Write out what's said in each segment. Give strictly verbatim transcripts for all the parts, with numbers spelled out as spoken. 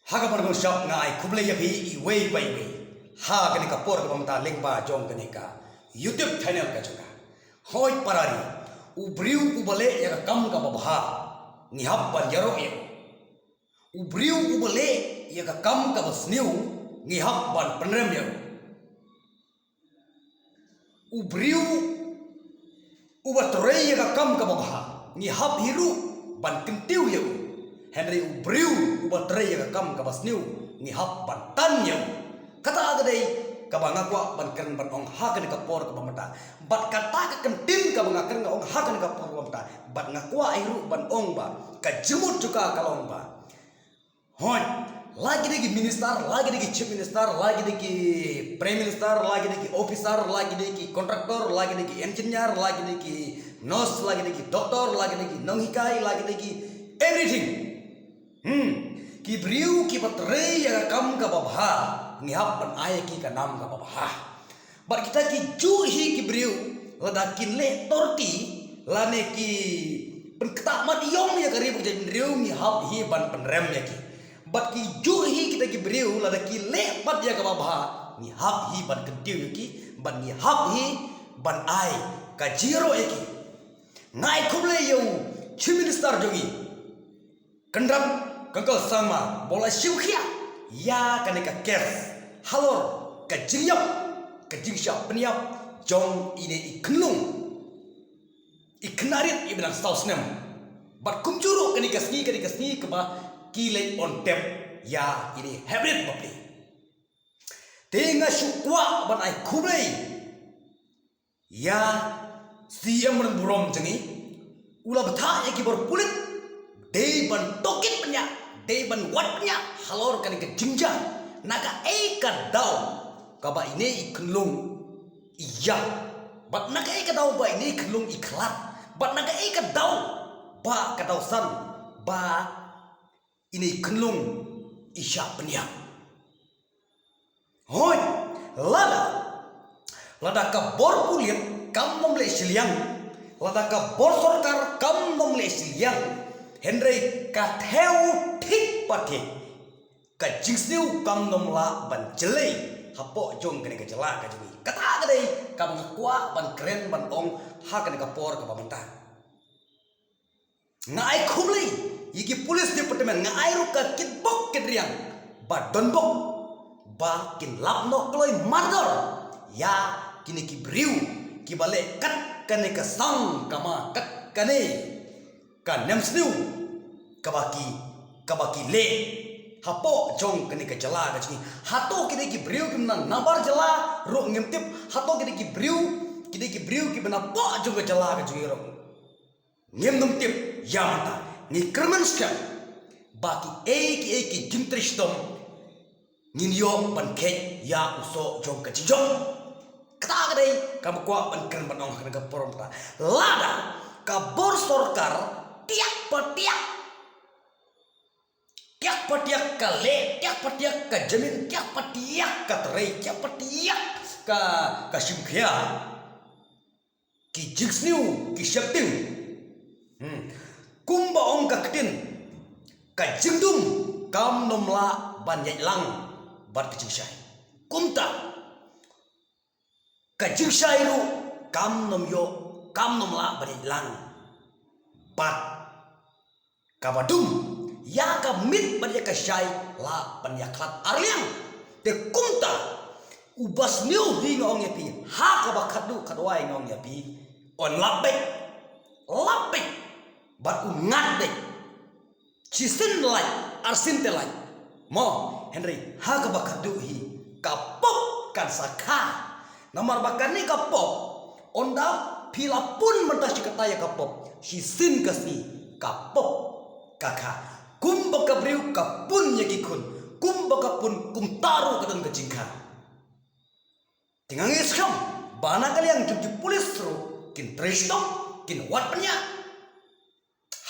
Ha kaba nyngkong shap nga ai khublei ïa phi iwei pa iwei ha kane ka por kaba mynta lyngba jong kane ka YouTube channel ka jong nga. Hoi para ri, u briew uba leh ïa ka kam kaba bha, ngi hap ban ïaroh ïa u. U briew uba leh ïa ka kam kaba sniew, ngi hap ban pynrem ïa u. U briew uba trei ïa ka kam kaba bha, ngi hap hi ruh ban kyntiew ïa u. Hynrei u briew uba trei ïa ka kam kaba sniew, ngi hap ban tan ïa u. Kata ka dei kaba nga kwah ban kren ban ong ha kane ka por kaba mynta. Bad kata ka kyntien kaba nga kren nga ong ha kane ka por kaba mynta, bad nga kwah hi ruh ban ong ba ka jingmut jong ka ka long ba, hooid, la ki dei ki minister, la ki dei ki chief minister, la ki dei ki prime minister, la ki dei ki officer, la ki dei ki contractor, la ki dei ki engineer, la ki dei ki nurse, la ki dei ki doctor, la ki dei ki nonghikai, la ki dei ki everything. Hmm. Ki briew kiba trei ïa ka kam kaba bha, ngi hap ban ai ki ka nam kaba bha. Bad kita ki juh hi ki briew, lada kin leh torti, lane ki pynktah mat ïong ïa ka ri bad ka jaitbynriew, ngi hap hi ban pynrem ïa ki. Bad ki juh hi kita ki briew, lada ki leh pat ïa kaba bha, ngi hap hi ban kyntiew ïa ki, bad ngi hap hi ban ai ka jingïaroh ïa ki. Nga ai khublei ïa u Chief Minister jong ngi, Conrad Kongkal Sangma, ba u la shim khia ïa kane ka case halor ka jingïap, ka jingshah pynïap jong ine i khyllung, i khynnah rit iba dang saw snem. Bad kumjuh ruh kane ka sngi, kane ka sngi kaba ki leit on tep ïa ine i heprit bapli. Te nga shu kwah ban ai khublei ïa CM Rongbah Burom jong ngi, u la bthah ïa ki bor pulit, dei ban tohkit pynïap, dei ban wad pynïap halor kane ka jingjia. Na kaei ka daw kaba ine i khyllung i ïap, bad na kaei ka daw ba ine i khyllung i khlad, bad na kaei ka daw ba ka daw san ba ine i khyllung i shah pynïap. Hooid, lada, lada ka bor pulit kam nym leh shiliang, lada ka bor sorkar kam nym leh shiliang, hynrei ka thew thik pa thik ka jingsniew kam nym lah ban jlei hapoh jong kane ka jylla ka jong ngi. Kata ka dei kaba nga kwah ban kren ban ong ha kane ka por kaba mynta. Nga ai khublei ïa ki police department, nga ai ruh ka kitbok kitriang ba donbok ba kin lap noh kloi mardor ïa kine ki briew kiba leh kat kane ka sang kama, kat kane ka nemsniew kaba ki, kaba ki leh hapoh jong kane ka jylla ka jong ngi. Hato kine ki briew kim na nabar jylla ruh ngim tip. Hato kine ki briew, kine ki briew kiba napoh jong ka jylla ka jong ngi ruh ngim nym tip. Ïa mynta ngi kyrmen skhem ba kiei kiei ki jingtrei shitom ngin ïoh ban kheit ïa u soh jong ka jingjop. Kata ka dei kaba kwah ban kren ban ong ha kane ka por mynta. Lada ka bor sorkar tiak pa tiak, tiak pa tiak ka leh, tiak pa tiak ka jamin, tiak pa tiak ka trei, tiak pa tiak ka, ka shim khia, ki jingsniew ki sheptieng. Hmm. Kumba ong ka ktien, ka jingdum kam nym lah ban ïaid lang bad ka jingshai. Kumta ka jingshai ruh kam nym ïoh, kam nym lah ban ïaid lang bad kaba dum. Ïa ka miet bad ïa ka shai lah ban ïakhlad arliang. Te kumta uba sniew hi nga ong ïa phi, ha kaba khatduh khatwai nga ong ïa phi, un lap beit, lap beit bad un ngat beit. Shisien lait, arsien te lait. Mo, hynrei ha kaba khatduh hi ka pop kan sa kha. Namar ba kane ka pop, ynda phi la pun mynta shi katta ïa ka pop, shisien ka sngi ka pop ka kha. Kumba ka briew ka pun ïa ki khun, kumba ka pun kumta ruh ka don ka jingkha. Te nga ngeit skhem ba na ka liang jong ki police ruh kin trei shitom, kin wad pynïap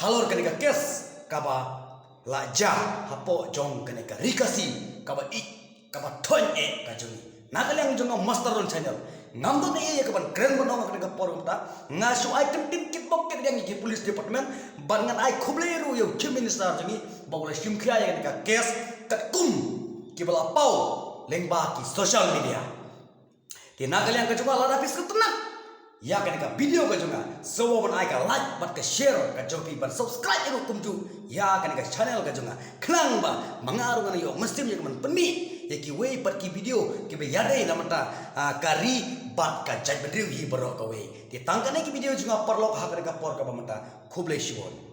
halor kane ka case kaba la jia hapoh jong kane ka ri Khasi kaba ïeit, kaba thoiñ eh ka jong ngi. Na ka liang jong nga Master Ron Shaniar, Ngam don ei ei ïa kaban kren ban ong ha kane ka por mynta. Nga shu ai kyntien kitbok kit ïa ki police department, bad ngan ai khublei ruh ïa u Chief Minister jong ngi ba u la shim khia ïa kane ka case katkum kiba la paw lyngba ki social media. Te na ka liang ka jong nga, lada phi sngewtynnat ïa kane ka video ka jong nga, sngewbha ban ai ka like bad ka share ka jong phi, ban subscribe ruh kumjuh ïa kane ka channel ka jong nga, khnang ba ma nga ruh ngan ïoh mynsiem ïa kaban pynmih ïa kiwei pat ki video kiba ïadei na bynta, ah, ka ri bad ka jaitbynriew hi baroh kawei. Te tang kane ki video jong nga paralok ha kane ka por kaba mynta. Khublei shibun.